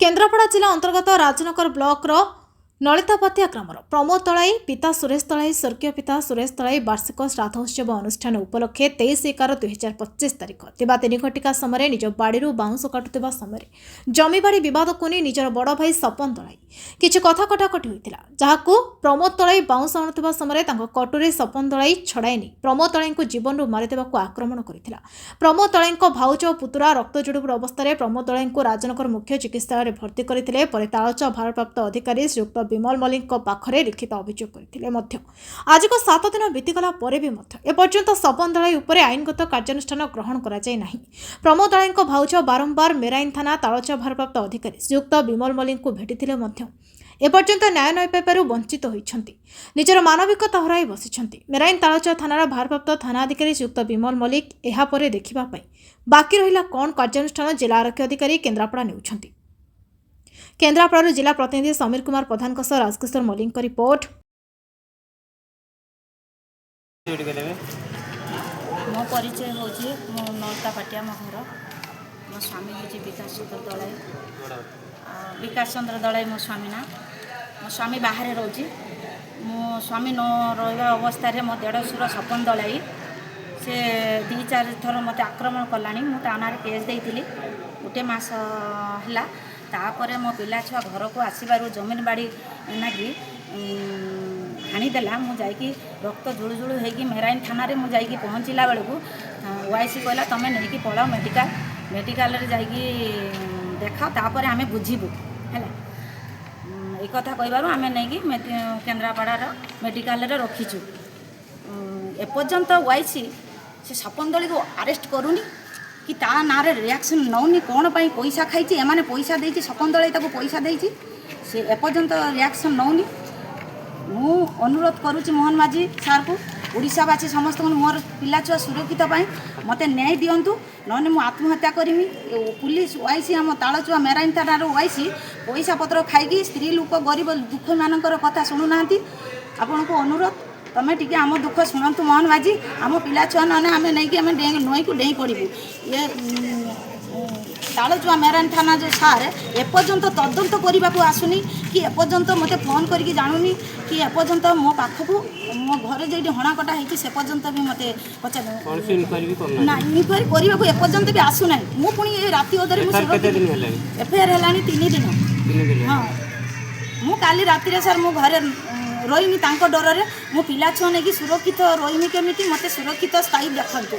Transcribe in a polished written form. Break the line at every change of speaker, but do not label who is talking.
କେନ୍ଦ୍ରାପଡ଼ା ଜିଲ୍ଲା ଅନ୍ତର୍ଗତ ରାଜନଗର ବ୍ଲକର ନଳିତାପାତିଆ ଗ୍ରାମର ପ୍ରମୋଦ ତଳାଇ, ପିତା ସୁରେଶ ତଳାଇ, ସ୍ୱର୍ଗୀୟ ପିତା ସୁରେଶ ତଳାଇ ବାର୍ଷିକ ଶ୍ରାଦ୍ଧ ଉତ୍ସବ ଅନୁଷ୍ଠାନ ଉପଲକ୍ଷେ 23/11/2025 ତାରିଖ ଦିବା 3 ଘଟିକା ସମୟରେ ନିଜ ବାଡ଼ିରୁ ବାଉଁଶ କାଟୁଥିବା ସମୟରେ ଜମିବାଡ଼ି ବିବାଦକୁ ନେଇ ନିଜର ବଡ଼ ଭାଇ ସପନ ତଳାଇ କିଛି କଥା କଟାକଟି ହୋଇଥିଲା, ଯାହାକୁ ପ୍ରମୋଦ ତଳାଇ ବାଉଁଶ ଆଣୁଥିବା ସମୟରେ ତାଙ୍କ କଟୁରୀ ସପନ ଦଳାଇ ଛଡ଼ାଇ ନେଇ ପ୍ରମୋଦ ତଳାଇଙ୍କୁ ଜୀବନରୁ ମାରିଦେବାକୁ ଆକ୍ରମଣ କରିଥିଲା। ପ୍ରମୋଦ ତଳାଇଙ୍କ ଭାଉଜ ଓ ପୁତୁରା ରକ୍ତ ଜୁଡ଼ୁବୁଡ଼ୁ ଅବସ୍ଥାରେ ପ୍ରମୋଦ ଦଳାଇଙ୍କୁ ରାଜନଗର ମୁଖ୍ୟ ଚିକିତ୍ସାଳୟରେ ଭର୍ତ୍ତି କରିଥିଲେ। ପରେ ତାଳଚା ଭାରପ୍ରାପ୍ତ ଅଧିକାରୀ ଶ୍ରୀଯୁକ୍ତ ବିମଲ ମଲ୍ଲିକଙ୍କ ପାଖରେ ଲିଖିତ ଅଭିଯୋଗ କରିଥିଲେ ମଧ୍ୟ ଆଜକୁ 7 ଦିନ ବିତିଗଲା ପରେ ବି ମଧ୍ୟ ଏପର୍ଯ୍ୟନ୍ତ ସପନ ଦଳାଇ ଉପରେ ଆଇନଗତ କାର୍ଯ୍ୟାନୁଷ୍ଠାନ ଗ୍ରହଣ କରାଯାଇ ନାହିଁ। ପ୍ରମୋଦ ଦଳାଇଙ୍କ ଭାଉଜ ବାରମ୍ବାର ମେରାଇନ ଥାନା, ତାଳଚା ଭାରପ୍ରାପ୍ତ ଅଧିକାରୀ ଶ୍ରୀଯୁକ୍ତ ବିମଲ ମଲ୍ଲିକଙ୍କୁ ଭେଟିଥିଲେ ମଧ୍ୟ ଏପର୍ଯ୍ୟନ୍ତ ନ୍ୟାୟ ନ ପାଇବାରୁ ବଞ୍ଚିତ ହୋଇଛନ୍ତି, ନିଜର ମାନବିକତା ହରାଇ ବସିଛନ୍ତି। ମେରାଇନ ତାଳଚା ଥାନାର ଭାରପ୍ରାପ୍ତ ଥାନା ଅଧିକାରୀ ଶ୍ରୀଯୁକ୍ତ ବିମଲ ମଲ୍ଲିକ ଏହାପରେ ଦେଖିବା ପାଇଁ ବାକି ରହିଲା କ'ଣ କାର୍ଯ୍ୟାନୁଷ୍ଠାନ ଜିଲ୍ଲା ଆରକ୍ଷୀ ଅଧିକାରୀ କେନ୍ଦ୍ରାପଡ଼ା ନେଉଛନ୍ତି। କେନ୍ଦ୍ରାପଡ଼ାରୁ ଜିଲ୍ଲା ପ୍ରତିନିଧି ସମୀର କୁମାର ପ୍ରଧାନଙ୍କ ସହ ରାଜକିଶୋର ମଲ୍ଲିକଙ୍କ ରିପୋର୍ଟ।
ଟିକେ ଦେବେ।
ମୋ ପରିଚୟ ହେଉଛି, ମୁଁ ନଳିତା ପାଟିଆ ମୋ ଘର। ମୋ ସ୍ୱାମୀ ହେଉଛି ବିକାଶ ଚନ୍ଦ୍ର ଦଳାଇ। ଆଉ ବିକାଶ ଚନ୍ଦ୍ର ଦଳାଇ ମୋ ସ୍ୱାମୀ ନା। ମୋ ସ୍ୱାମୀ ବାହାରେ ରହୁଛି। ମୋ ସ୍ୱାମୀ ନ ରହିବା ଅବସ୍ଥାରେ ମୋ ଦେଢ଼ଶୁର ସପନ ଦଳାଇ, ସେ ଦୁଇ ଚାରି ଥର ମୋତେ ଆକ୍ରମଣ କଲାଣି। ମୁଁ ତା ନାଁରେ କେସ୍ ଦେଇଥିଲି, ଗୋଟେ ମାସ ହେଲା। ତାପରେ ମୋ ପିଲା ଛୁଆ ଘରକୁ ଆସିବାରୁ ଜମିନ ବାଡ଼ି ନାଗି ହାଣିଦେଲା। ମୁଁ ଯାଇକି ରକ୍ତ ଜୁଳୁ ଜୁଳୁ ହେଇକି ମେରାଇନ ଥାନାରେ ମୁଁ ଯାଇକି ପହଞ୍ଚିଲା ବେଳକୁ ଓଆଇସି କହିଲା, "ତମେ ନେଇକି ପଳାଅ ମେଡ଼ିକାଲ, ମେଡ଼ିକାଲରେ ଯାଇକି ଦେଖାଅ, ତାପରେ ଆମେ ବୁଝିବୁ।" ହେଲା, ଏଇ କଥା କହିବାରୁ ଆମେ ନେଇକି କେନ୍ଦ୍ରାପଡ଼ାର ମେଡ଼ିକାଲରେ ରଖିଛୁ। ଏପର୍ଯ୍ୟନ୍ତ ଓଆଇସି ସେ ସପନ ଦଳାଇକୁ ଆରେଷ୍ଟ କରୁନି କି ତା ନାଁରେ ରିଆକ୍ସନ୍ ନେଉନି। କ'ଣ ପାଇଁ ପଇସା ଖାଇଛି? ଏମାନେ ପଇସା ଦେଇଛି, ସପନ ଦଳାଇ ତାକୁ ପଇସା ଦେଇଛି। ସେ ଏପର୍ଯ୍ୟନ୍ତ ରିଆକ୍ସନ୍ ନେଉନି। ମୁଁ ଅନୁରୋଧ କରୁଛି ମୋହନ ମାଝୀ ସାର୍କୁ, ଓଡ଼ିଶାବାସୀ ସମସ୍ତଙ୍କୁ, ମୋର ପିଲା ଛୁଆ ସୁରକ୍ଷିତ ପାଇଁ ମୋତେ ନ୍ୟାୟ ଦିଅନ୍ତୁ, ନହେଲେ ମୁଁ ଆତ୍ମହତ୍ୟା କରିମି। ପୁଲିସ ଓଆଇସି, ଆମ ତାଳଚୁଆ ମେରାଇନ ଥାନାର ଓଆଇସି ପଇସା ପତ୍ର ଖାଇକି ସ୍ତ୍ରୀ ଲୋକ, ଗରିବ ଦୁଃଖମାନଙ୍କର କଥା ଶୁଣୁନାହାନ୍ତି। ଆପଣଙ୍କୁ ଅନୁରୋଧ, ତମେ ଟିକେ ଆମ ଦୁଃଖ ଶୁଣନ୍ତୁ ମୋହନ ମାଝୀ। ଆମ ପିଲା ଛୁଆ ନହେଲେ ଆମେ ନେଇକି ଆମେ ଡେଇଁ ନଈକୁ ଡେଇଁ ପଡ଼ିବୁ। ଇଏ ତାଳଚୁଆ ମେରାଇନ ଥାନା ଯେଉଁ ସାର୍, ଏପର୍ଯ୍ୟନ୍ତ ତଦନ୍ତ କରିବାକୁ ଆସୁନି କି ଏପର୍ଯ୍ୟନ୍ତ ମୋତେ ଫୋନ୍ କରିକି ଜାଣୁନି କି ଏପର୍ଯ୍ୟନ୍ତ ମୋ ପାଖକୁ, ମୋ ଘରେ ଯେଉଁଠି ହଣାକଟା ହେଇଛି, ସେ ପର୍ଯ୍ୟନ୍ତ ବି ମୋତେ ପଚାରୁ
କୌଣସି ଇନକ୍ୱାରି ବି କରୁନାହାନ୍ତି।
ନା, ଇନକ୍ୱାରି କରିବାକୁ ଏପର୍ଯ୍ୟନ୍ତ ବି ଆସୁନାହିଁ। ମୁଁ ପୁଣି ଏ ରାତି ଅଧରେ ମୁଁ
ଏଫଆଇଆର କେତେ ଦିନ ହେଲାଣି?
ଏଫଆଇଆର ହେଲାଣି 3 ଦିନ।
3 ଦିନ।
ହଁ, ମୁଁ କାଲି ରାତିରେ ସାର୍ ମୁଁ ଘରେ ରହିନି ତାଙ୍କ ଡରରେ। ମୁଁ ପିଲା ଛୁଆ ନେଇକି ସୁରକ୍ଷିତ ରହିମି କେମିତି? ମୋତେ ସୁରକ୍ଷିତ ସ୍ଥାୟୀ ଦେଖନ୍ତୁ।